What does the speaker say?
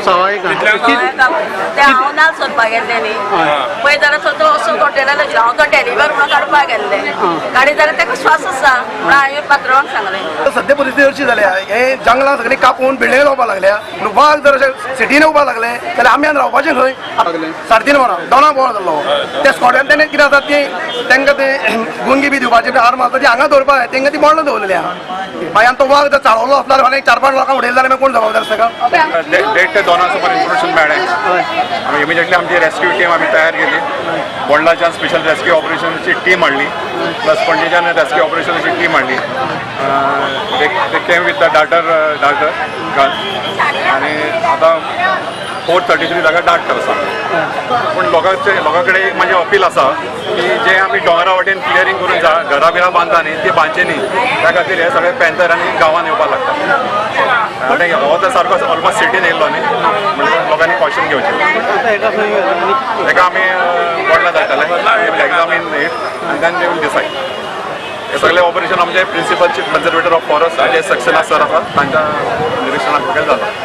सवा एक. ते हांव नाल सोदपाक गेल्ले न्ही पळय जाल्यार तो असो गोटेला लागलो. हांव तो डॅलिवर म्हणून काडपाक गेल्ले, काडी जाल्यार ताका श्वास आसा म्हणून हांवें पात्रांवाक सांगलें. सद्या परिस्थिती अशी जाल्या, हे जंगलां सगळीं कापून बिल्डिंग जावपाक लागल्या. वाग जर अशें सिटीन येवपाक लागले जाल्यार आमी आनी रावपाचें खंय? 3:30 वरां दोना बोळ जाल्लो. त्या स्कॉटान तेणें कितें आसा ती तांकां ते गुंगी बी दिवपाची आर्म आसता, ती हांगा दवरपाक जाय. तांकां ती बोंडलां दवरलेली आहा. मागीर आनी तो वाग जर चाळवलो आसलो जाल्यार चार पांच लोकांक उडयले जाल्यार मागीर कोण जबाबदार आसता का? 1:30 ते 2 सुमार इन्फॉर्मेशन मेळ्ळें. आमी इमिजिएटली आमची रेस्क्यू टीम आमी तयार केली. बोंडलाच्यान स्पेशल रेस्क्यू ऑपरेशनची टीम हाडली, प्लस पणजेच्यान रेस्क्यू ऑपरेशनाची टीम हाडली. They came with the darter gun आनी आतां 4:33 जागा डार्ट आसा. पूण लोकांचे लोकां कडेन एक म्हाजें अपील आसा की जे आमी दोंगरा वाटेन क्लियरींग करून घरां बिरां बांदता न्ही, ती बांदचे न्ही. त्या खातीर हे सगळे पॅन्थर आनी गांवान येवपाक लागता. आनी हो तर सारको ऑलमोस्ट सिटीन येयल्लो न्ही, म्हणून लोकांनी कॉशन घेवचें. आतां हेका खंय आनी ताका आमी बोंडला धाडटले, examine it and then they will decide. हे सगळे ऑपरेशन आमचे principal chief conservator of forest Ajay Saxena sir आसा, तांच्या निरिक्षणा खाला जाता.